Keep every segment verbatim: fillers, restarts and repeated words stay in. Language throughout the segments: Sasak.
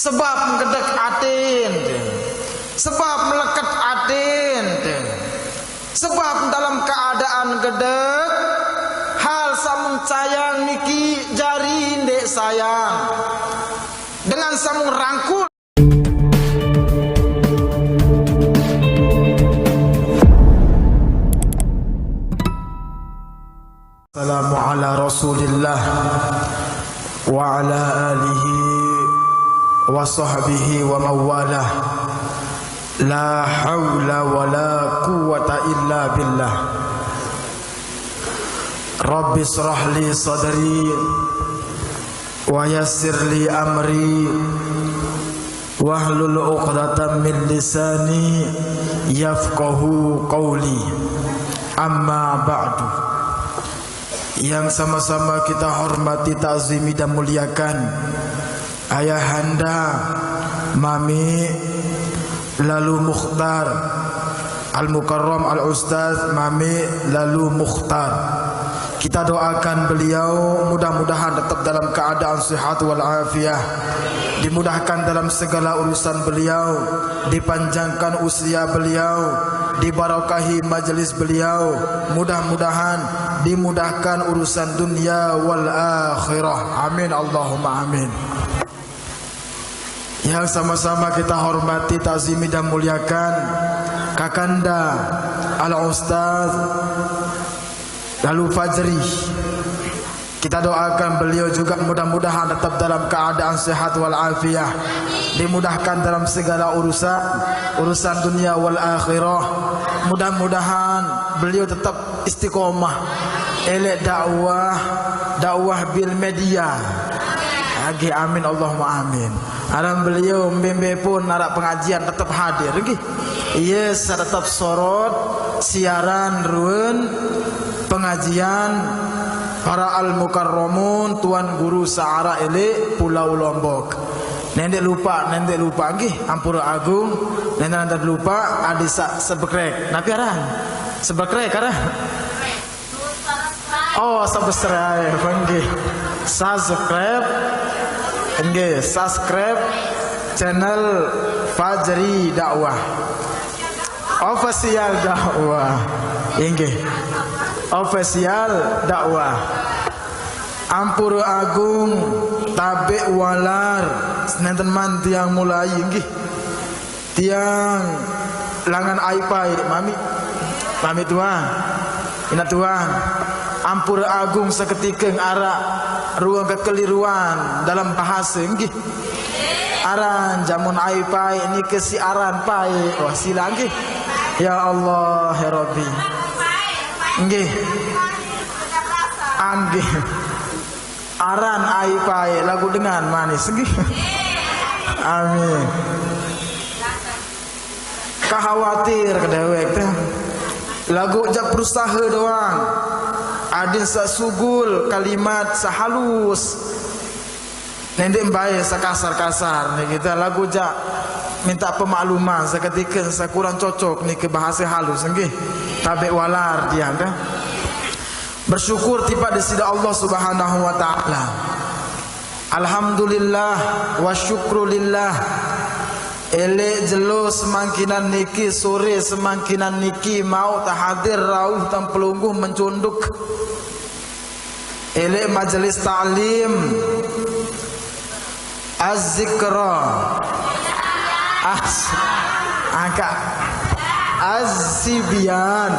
Sebab ngedek atin te. Sebab meleket atin te. Sebab dalam keadaan gedek, hal samun sayang niki jari ndeq sayang. Dengan samun rangkul. Assalamu ala Rasulillah wa ala alihi wa sahbihi wa mawalah. La haula wa la quwwata illa billah. Rabbi israh li sadri wa yassir li amri wahlul uqdatam min lisani yafqahu qawli. Amma ba'du. Yang sama-sama kita hormati, ta'zimi, dan muliakan, Ayahanda Mami Lalu Mukhtar, Al-Mukarram Al-Ustaz Mami Lalu Mukhtar. Kita doakan beliau mudah-mudahan tetap dalam keadaan sehat wal afiah. Dimudahkan dalam segala urusan beliau, dipanjangkan usia beliau, dibarakahi majelis beliau. Mudah-mudahan dimudahkan urusan dunia wal akhirah. Amin, Allahumma amin. Yang sama-sama kita hormati, ta'zimi, dan muliakan, Kakanda Al-Ustaz Lalu Fajri. Kita doakan beliau juga mudah-mudahan tetap dalam keadaan sehat wal afiah, dimudahkan dalam segala urusan, urusan dunia wal akhirah. Mudah-mudahan beliau tetap istiqomah, elek dakwah, dakwah bil media. Agi amin, Allahumma amin. Aran beliau mbe-mbe pun araq pengajian tetep hadir nggih. Iye tetep sorot siaran ruen pengajian para al mukarramun, tuan guru searaq elek Pulau Lombok. Ndeq lupaq, ndeq lupaq nggih, ampure agung. Ndeq, ndeq lupaq, adi saq subscribe. Napi aran? Subscribe aran? Oh, subscribe, nggih. Subscribe, nggih, subscribe channel Fajri Dakwah. Official Dakwah, nggih. Official Dakwah. Ampure agung, tabeq walar, senenten man tiang mulai, nggih. Tiang langan aiq-paiq, mami. Mami tuan, inaq tuan, ampure agung seketike araq ruen kekeliruan dalem bahase, nggih. Aran jamun aiq-paiq nike siq aran paiq. Wah, silaq, nggih. Ya Allah, ya Rabbi. Nggih. Anggih. Aran aiq-paiq laguq dengan manis, nggih. Amin. Khawatir ke dewek te. Laguq jaq berusahe doang. Adin saq sugul, kalimat saq halus. Ndeq mbae saq kasar-kasar niki, laguq jaq minta pemakluman seketike saq kurang cocok niki bahase halus, nggih. Tabeq walar tiang te. Bersyukur tipaq Deside Allah Subhanahu wa Ta'ala. Alhamdulillah wa syukru lillah. Elek jelo semangkinan niki, sore semangkinan niki, mauq tehadir rauh tang pelungguh mencunduk. Elek majelis taklim. Az-Zikra. As-, angkat. Az-Sibyan.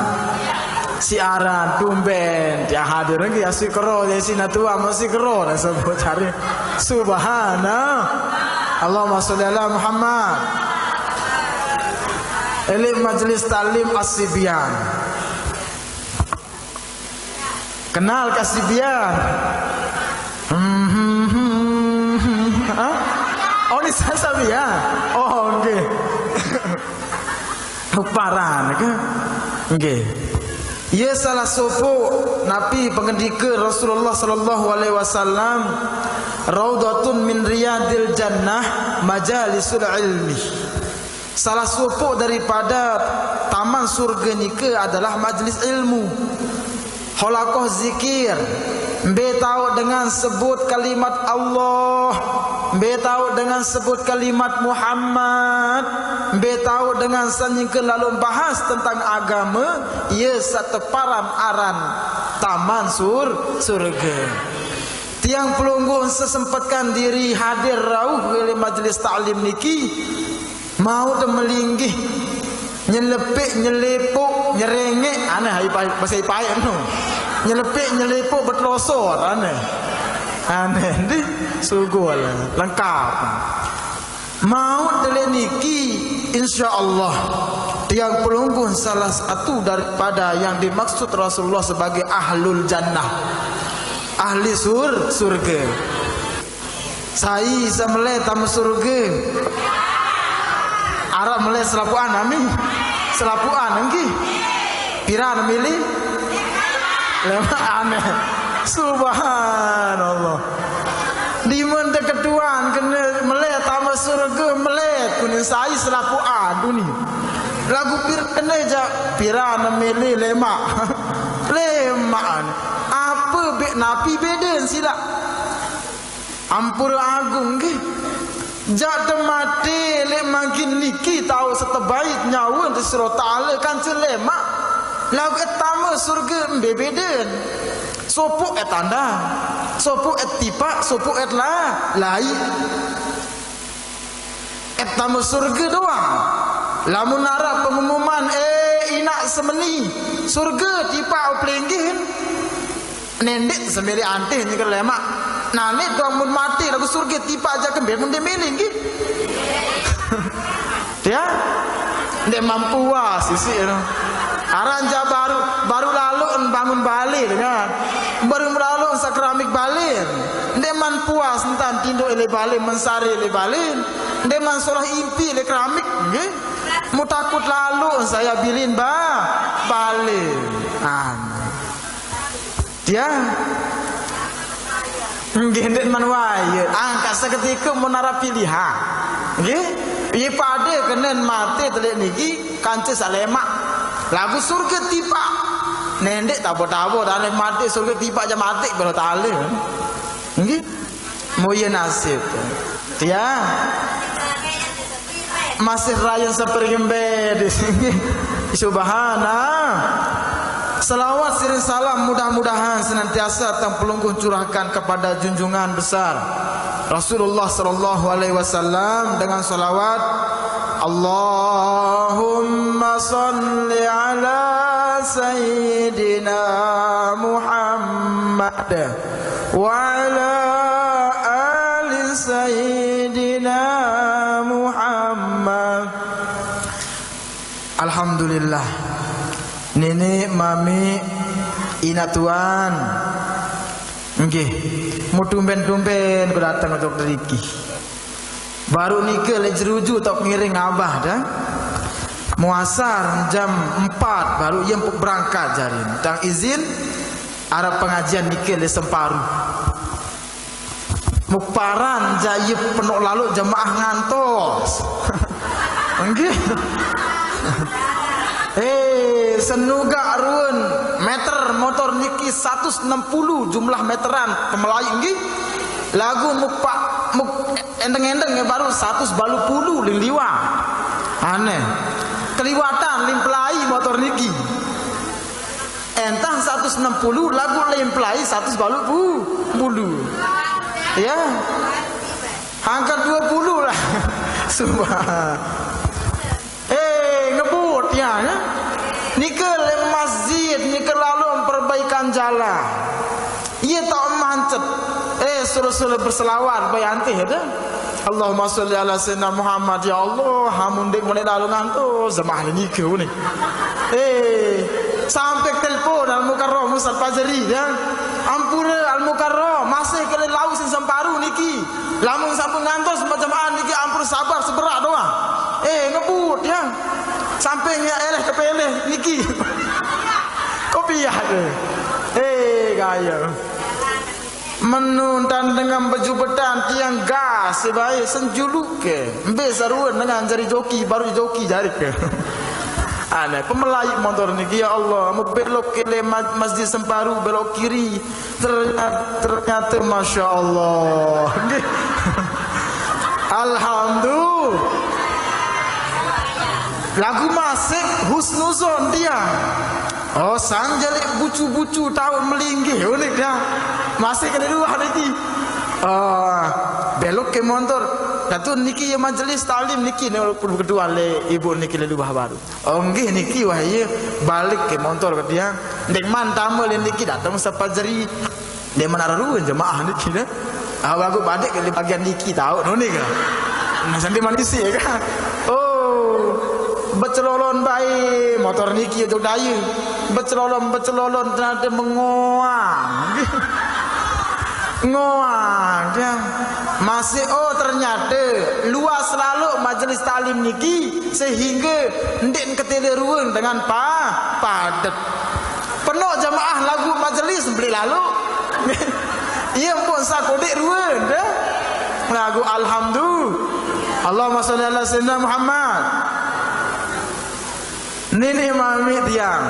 Siaran tumben. Ya hadir lagi ya sikro, ya sinatua mau sikro. Dan sebut cari. Subhana. Allahumma sholli ala Muhammad. Elek majelis taklim As-Sibyan. Kenal Kasibian? Hmm, hmm, hmm, hmm. Hah? Oh, ni Sasabian. Oh, nggih. Paran ke? Nggih. Ye salah sopoq napi pengendike Rasulullah sallallahu alaihi wasallam, "Raudhatun min riyadil jannah, majalisul ilmi." Salah sopoq daripada taman surge nike adalah majelis ilmu. Holakoh zikir, mbe taoq dengan sebut kalimat Allah, Mbe tao dengan sebut kalimat Muhammad, mbe tao dengan sanyingke lalu bahas tentang agama, ye saq teparan aran taman sur surge. Tiang pelungguh sesempetkan diri hadir rauh leq majelis taklim niki, mauq te melinggih, nyelepiq, nyelepuq, nyerengeq, aneh, ai pai-, base Ipae no. Nyelepiq, nyelepuq, betelosor, aneh. Aneh, ndi? Sugul, lengkap. Mauq te leq niki, insya Allah, tiang pelungguh salah satu daripada yang dimaksud Rasulullah sebagai ahlul jannah. Ahli sur-, surge. Sai saq mele tame surge? Araq mele selapuqan, amin. Selapuqan, nggih. Piran mele? Lemaq, aneh. Subhanallah. Dimen te ketuan kene mele tame surge, mele kuning sai selapuqan dunie. Laguq pir-, kene jaq piran mele lemaq. Lemaq. Ape beq napi beden silaq? Ampure agung nggih. Jaq te mate leq mangkin niki tao setebait nyawe te sero tale kance lemaq. Laguq et tame surge mbe beden. Sopoq et andang, sopoq et tipaq, sopoq et la-, lai. Et tame surge doang. Lamun araq pengumuman, eh, inaq semeni, surge tipaq pelinggih, nendeq semele antih nyengker lemaq. Nane doang mun mate laguq surge tipaq jaq kembe mun ndeq mele nggih. Ya. Ndeqman puas isiq no. Aran jaq baruq, baruq laloq bangun bale dengan. Baruq laloq saq keramik bale. Ndeqman puas entan tindoq leq bale, mensare leq bale. Ndeqman solah impi leq keramik, nggih. Mutakut laloq saya bilin ba-, bale. Ah. Tiang. Nggih, ndeqman wae. Angkat seketike mun araq pilihan. Nggih. Ie pade kenen mate te leq niki kance saq lemaq. Laguq surge tipaq. Nendeq tabo-tabo tane mate surge tipaq jaq mate belo tale. Nggih. Muye nasib. Tiang. Masih rayen seperimbe di sini. Subhanallah. Selawat sering salam mudah-mudahan senantiasa tang pelungguh curahkan kepada junjungan besar Rasulullah sallallahu alaihi wasallam dengan selawat, Allahumma salli ala sayyidina Muhammad wa ala ali sayyidina Muhammad. Alhamdulillah. Nini, mami, inaq tuan. Nggih. Mu tumben-tumben ku dateng ojok deriki. Baruq nike leq Jeruju tao ngiring abah dah. Muasar jam empat baruq ie mpuk berangkat jari. Tang izin araq pengajian nike leq Semparu. Muparan jaq ie penoq laloq jemaah ngantos. Nggih. Eh, senugaq ruen meter motor niki satus enem puluh jumlah meteran pemelai nggih. Laguq muk pa-, muk endeng-endeng ya baruq satus baluq puluh ling liwat. Aneh. Keliwatan ling pelai motor niki. Entah satus enem puluh, laguq ling pelai satus baluq pu-, puluh. Ya. Angkat dua puluh lah. Subhan. Eh, ngebut ya, ya. Nike leq masjid, nike laloq perbaikan jalan. Ie tao mancet. Eh, suruh-suruh berselawat, baik antih, ya. Allahumma sholli ala sayyidina Muhammad, ya Allah, amun ndeq meleq laloq ngantos, jemaah nike ni. Eh, sampai telepon Al Mukarram Ustaz Fajri, ya. Ampure Al Mukarram, masih kene lauq sing Semparu niki. Lamun sampun ngantos berjemaah niki ampun sabar seberaq doang. Eh, ngebut ya. Sampai nyak eleh kepeleh niki. Kopiah tu. Eh, gaya. Menun tan dengan bejubetan tiang gas sebae senjuluke. Mbe saruen dengan jari joki, baru joki jari ke. Aneh, pemelai motor niki, ya Allah, mau belok ke le ma-, Masjid Semparu, belok kiri. Ternyata, ternyata, Masya Allah. Nggih. Alhamdulillah. Lagu masih husnuzon dia. Oh, sang jalik bucu-bucu taun melinggih unik dia. Masih kena dua niki. Oh, belok ke montor. Datu niki ya majelis taklim niki ni perlu kedua le ibu niki le dua baru. Oh, nggih niki wah iya balik ke montor ke dia. Dek man tamu le niki datang sapajeri. Dia mana ruan jemaah niki ne. Ah, bagus badik ke bagian niki tahu nuni ke. Nah, sambil manusia kan. Oh, becelolon baik motor niki untuk daya. Becelolon becelolon ternyata mengoang. Ngoang dia. Masih oh ternyata luas selalu majelis taklim niki sehingga ndik ketele ruang dengan pa padet. Penuh jemaah lagu majelis beli lalu. Iya pun sakodik ruang dia. Lagu Alhamdulillah. Allahumma sholli ala sayyidina Muhammad. Nini mami tiang.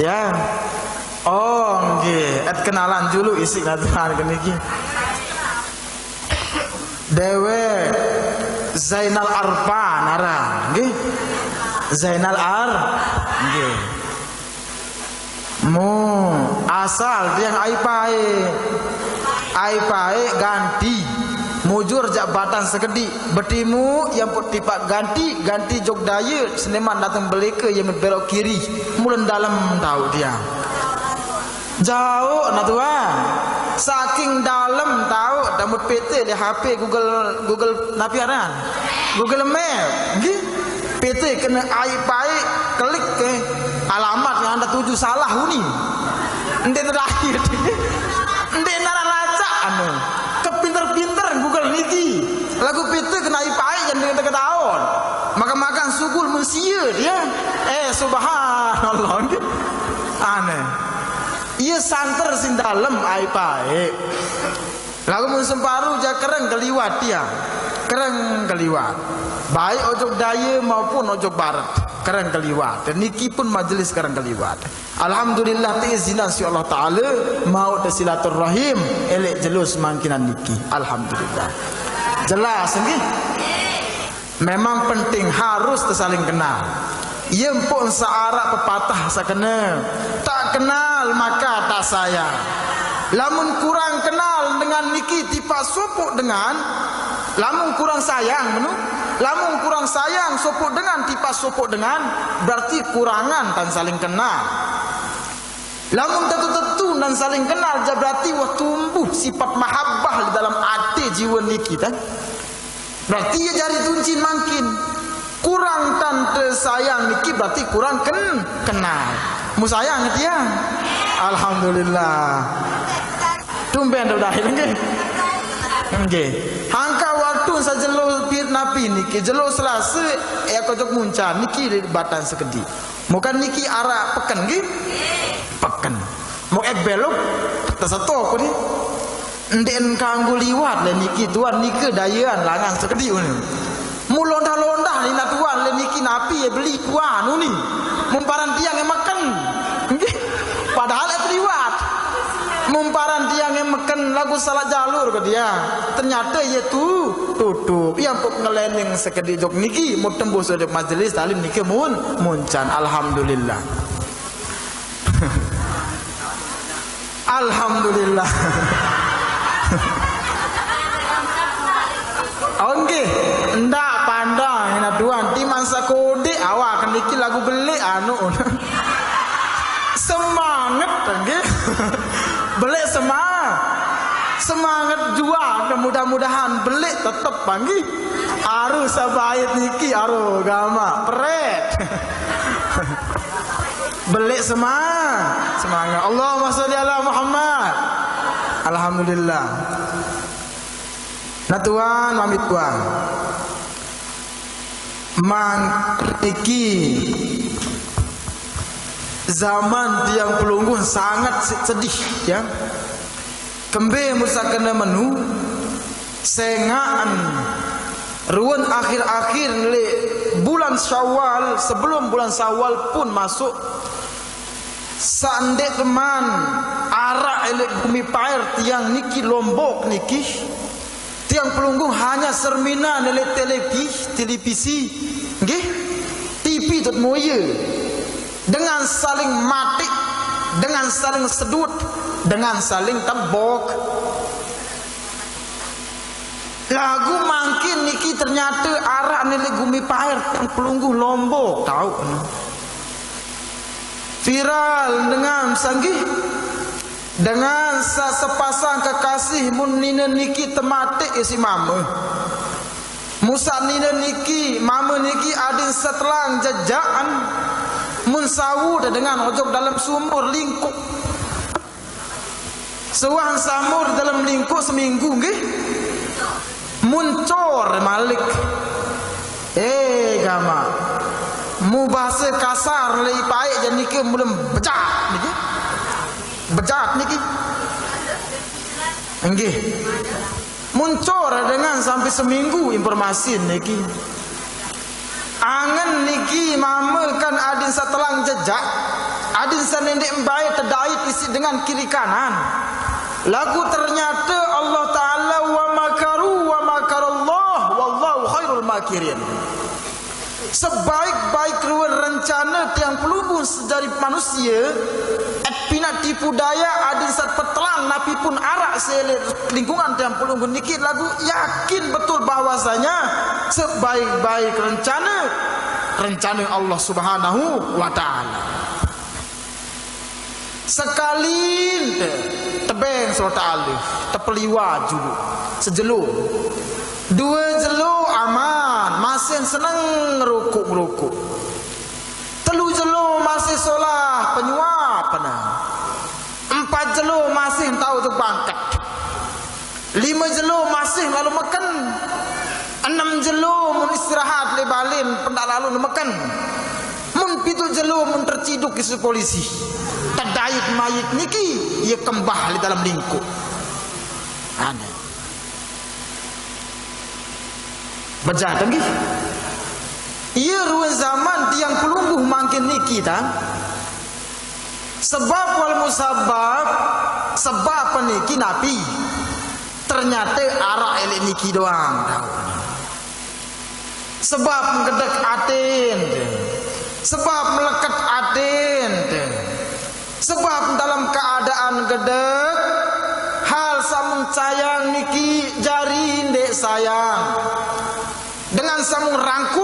Ya. Oh, nggih. Et kenalan dulu isi naturan ke niki. Dewe Zainal Arpa nara, nggih. Zainal Ar, nggih. Mu asal tiang ai pae. Ai pae ganti. Mujur jak batang sekedi. Betimu yang put tipak ganti, ganti jog daya, seniman datang beleka yang belok kiri. Mulen dalam tahu dia. Jauh nah tuan. Saking dalam tahu, damut P T di H P Google, Google napi aran? Google Map. Nggih. P T kena ai pae, klik ke alamat yang anda tuju salah uni. Ndik terakhir. Ndik nara lacak anu. Kepinter-pinter Google niki. Lagu P T kena ai pae yang dengan ketahuan. Makan-makan sugul mensia dia. Eh, subhanallah. Aneh. Iya santer sing dalem ai pae. Lagu mun semparu ja kereng keliwat dia. Kereng keliwat. Baik ojok daya maupun ojok barat. Kereng keliwat. Dan niki pun majelis kereng keliwat. Alhamdulillah teizinan si Allah Ta'ala mau silaturrahim elek jelus mangkinan niki. Alhamdulillah. Jelas nggih? Memang penting harus tersaling kenal. Ia empuk searak pepatah sakena, tak kenal maka tak sayang. Lamun kurang kenal dengan niki tipak sopok dengan, lamun kurang sayang menu, lamun kurang sayang sopok dengan tipak sopok dengan, berarti kurangan tan saling kenal. Lamun tetu-tetu nan saling kenal, ja berarti wah tumbuh sifat mahabbah di dalam ati jiwa niki tan. Berarti ya jari tuncin mangkin. Kurang tante sayang niki berarti kurang ken kenal. Mu sayang tiang. Alhamdulillah. Tumben dah dahil nggih. Nggih. Hangka waktu sajelo pir napi niki jelo Selasa ya kocok munca niki di batang sekedi. Mukan niki arak peken nggih? Peken. Mok ek belok teseto ku ni. Ndek kanggo liwat le niki tuan nike dayean langan sekedi uni. Mu londah-londah ni na tuan le niki napi ye beli tuan uni. Mumparan tiang yang makan. Nggih. Padahal et liwat. Mumparan tiang yang makan lagu salah jalur ke dia. Ternyata ye tu tutup. Yang pok ngeleneng sekedi jok niki mau tembus ojok majelis talim niki mun muncan. Alhamdulillah. Alhamdulillah. Oke, ndak pandang ina tuan timan sakodik awak niki lagu belik anu. Semangat nggih. Belik semangat. Semangat jua mudah-mudahan belik tetep panggih. Aru sabait niki aru gamak pret. Belik semangat. Semangat. Allahumma sholli ala Muhammad. Alhamdulillah. Nah tuan, mamit tuan. Man iki zaman tiang pelungguh sangat sedih ya. Kembe musa kena menu sengaan ruan akhir-akhir le bulan Syawal, sebelum bulan Syawal pun masuk. Sandek teman arak elek bumi pair tiang niki Lombok niki. Tiang pelungguh hanya sermina nelek telepi, televisi, nggih, T V tut moye, dengan saling matik, dengan saling sedut, dengan saling tebok. Lagu mangkin niki ternyata arak nelek gumi paer tiang pelungguh Lombok, tahu. Viral dengan sanggih, dengan sa-, sepasang kekasih, mun nine niki tematik ya si mama. Musa nine niki, mama niki adin setelang jejakan, mun sawu dengan ojok dalam sumur lingkup. Sewan samur dalam lingkup seminggu nggih. Muncor malik. Eh, gama. Mu bahasa kasar lei paik jadi ke mulai bejat niki. Bejat niki. Nggih. Muncor dengan sampai seminggu informasi niki. Angen niki mama kan adin satelang jejak, adin senendek embai tedait isi dengan kiri kanan. Lagu ternyata Allah Ta'ala wa makaru wa makarallah wallahu khairul makirin. Sebaik-baik ruan rencana tiang pelubung sedari manusia, et pinak tipu daya adin sat petelang napi pun arak selet lingkungan tiang pelubung niki lagu yakin betul bahwasanya sebaik-baik rencana, rencana Allah Subhanahu wa Ta'ala. Sekali ente tebeng serota alih, tepeliwa julu, sejelo. Dua jelo aman, masih seneng ngerukuk-ngerukuk. Telu jelo masih solah penyuap pena. Empat jelo masih entau tu bangket. Lima jelo masih lalu meken. Enam jelo mun istirahat le balin pendak lalu meken. Mun pitu jelo mun terciduk isu polisi. Tedait mayit niki ia kembah di dalam lingkup. Aneh. Bejat nggih. Ia ruan zaman tiang pelungguh mangkin niki ta. Sebab wal musabab, sebab peniki napi. Ternyata arak elek niki doang tahu. Sebab ngedek atin. Sebab meleket atin. Sebab dalam keadaan gedek, hal samun sayang niki jari ndek sayang. Dengan samun rangkul